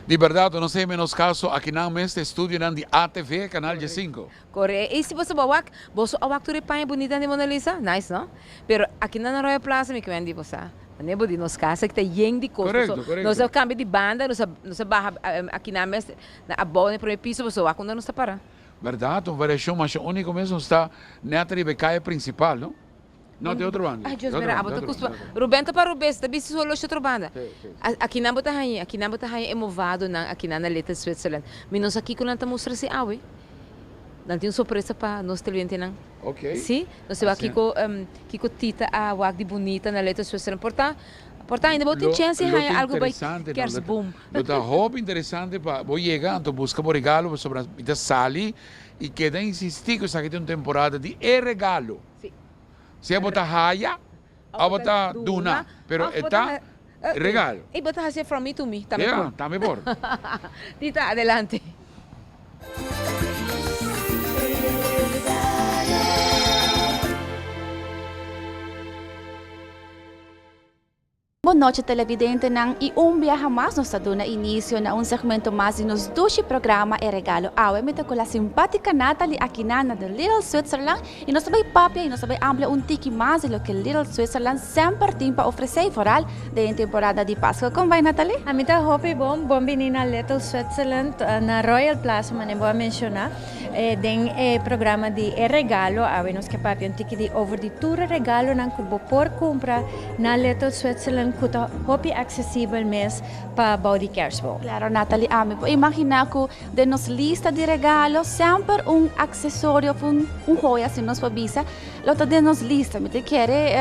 Di berdad no sé menos caso akinan mes ta estudionan di ATV Canal diesinco. Core y si boso bo wak, boso a wak tur e paña bunita di Mona Lisa? Nice no? Pero akinan na Royal Plaza mi kimen di bo sa, manera bo di nos casa ki ta yen di cos, Correcto, paso correcto. nos a cambia di banda, nos a nos a baha akinan mes na abao na e primer piso paso wak unda nos ta para. Berdad, un variacion masha unico mes, nos ta net riba e caye principal no? No, di otro banda. Ay Dios mira, abo ta cuspa. Ruben ta pa rubes, ta bisti su holoshi otro banda. Akinan bo ta haña, akinan bo ta haña e movadonan akinan na Little Switzerland. Mi no sa kiko nan ta mustra si awe. Nan tin un sorpresa pa nos televidentenan. Ok. Si, nos ta wak kiko, kiko Tita a wak di bunita na Little Switzerland. Por ta, por ta ainda bo tin chance di haña algo bay kerstboom. Lo ta hopi interesante pa bo yega anto busca bo regalo pasobra mi ta sali y keda insisti cu esaki ta un temporada di e regalo. Si. Sea bo ta haya of bo ta duna, pero e ta regalo. Y bo ta hacié from me to me, tambe por. Ya, tambe por. Tita, adelante. Bon nochi televidentenan y un biaha mas nos ta duna inicio na un segmento mas di nos dushi programa E Regalo Awe. Mi ta cu la simpatica Natalie akinan na The Little Switzerland y nos ta bay papia y nos ta bay amplia un tiki mas di loke Little Switzerland semper tin pa ofrece y vooral den e temporada di Pasco. Con bay Natalie? Ami ta hopi bon, bon bini na Little Switzerland na Royal Plaza manera bo a menciona den e programa di E Regalo. Awe nos ke papia un tiki di over di tur e regalonan cu bo por cumpra Na Little Switzerland cu ta hopi accesibel mes pa bou di kerstboom. Claro Natalie, ami por imagina cu den nos lista di regalo semper un accesorio of un joya si nos por bisa lo ta den nos lista. Mi ta kere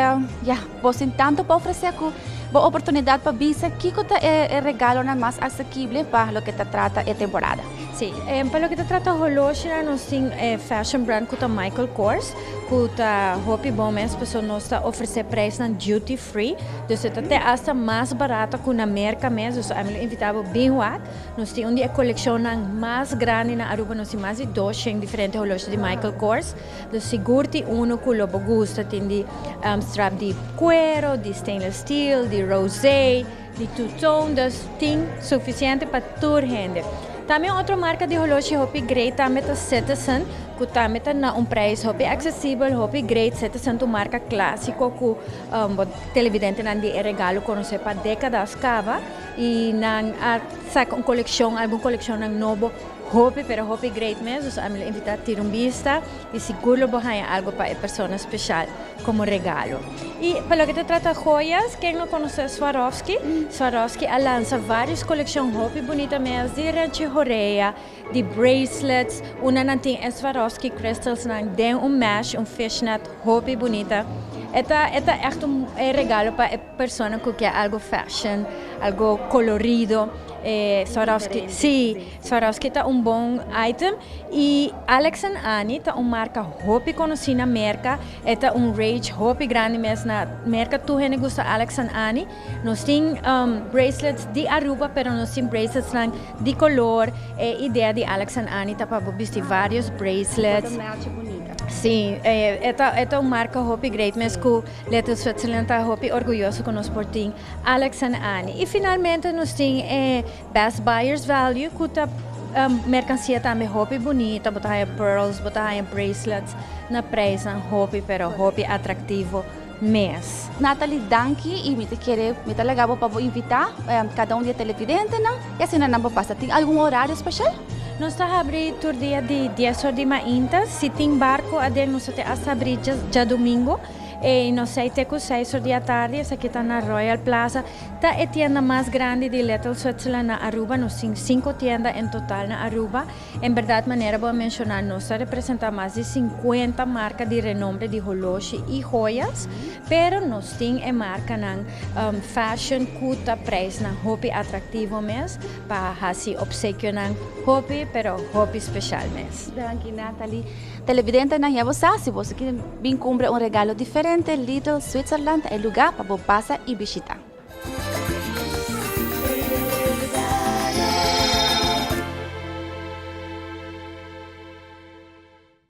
ya bo sin tanto pa ofrece cu bo oportunidad pa bisa kico ta e regalonan mas asekible pa loke ta trata e temporada. Si, pa loke ta trata holoshinan nos tin e fashion brand cu ta Michael Kors. Cu ta hopi bon mes pasobra nos ta ofrece prijsnan duty free, dus e ta te hasta mas barata cu na Merca mes, dus ami lo invita bo bin wak. Nos tin un di e coleccionnan mas grandi na Aruba, nos tin mas di doshen diferente holoshi di Michael Kors, dus sigur tin uno cu lo bo gusta, tin di strap di cuero, di stainless steel, di rosé, di two tone, dus tin suficiente pa tur hende. Tambe un otro marca di holoshi hopi great tambe ta Citizen, cu tambe ta na un prijs hopi accesibel, hopi great. Citizen ta un marca clasico cu bo televidentenan di e regalo conoce pa decadas caba y nan a saca un coleccion, algun coleccionnan nobo hopi pero hopi great mes, dus ami lo invita tira un bista y sigur lo bo haña algo pa e persona special como regalo. Y pa loke ta trata joyas, ken no conoce Swarovski? Swarovski a lansa varios coleccion hopi bunita mes di renchi horea, di bracelets, unda nan tin e Swarovski crystals nan den un mesh, un fishnet hopi bunita. E ta e ta echt un e regalo pa e persona cu kier algo fashion, algo colorido. E Swarovski, si, Swarovski ta un bon item. Y Alex and Ani ta un marca hopi conoci na Merca. E ta un rage hopi grandi mes na Merca. Tur hende gusta Alex and Ani. Nos tin bracelets di Aruba pero nos tin braceletsnan di color. E idea di Alex and Ani ta pa bo bisti varios bracelets. Si, e ta e ta un marca hopi great mes cu Little Switzerland ta hopi orguyoso cu nos por tin Alex and Ani. Y finalmente nos tin e Best Buyers Value cu ta mercancia tambe hopi bunita, bo ta haya pearls, bo ta haya bracelets na prijsnan hopi pero hopi atractivo mes. Natalie danki y mi ta kere mi ta laga bo pa bo invita cada un di e televidentenan y asina nan bo pasa. Tin algun horario special? Nos ta habri tur dia di dies or di mainta, si tin barco aden nos ta te hasta habri djadomingo y nos sai te cu seis or di atardi, esaki ta na Royal Plaza. Ta e tienda mas grandi di Little Switzerland na Aruba. Nos tin sinku tienda en total na Aruba. En berdad manera bo a menciona nos ta representa mas di sinkuenta marca di renombre di holoshi y joyas, pero nos tin e marcanan fashion cu ta prijsnan hopi atractivo mes pa haci obsequionan hopi pero hopi special mes. Danki Natalie. Televidentenan ya bo sa si boso kier bin cumpra un regalo diferente Little Switzerland ta e lugar pa bo pasa y bishita.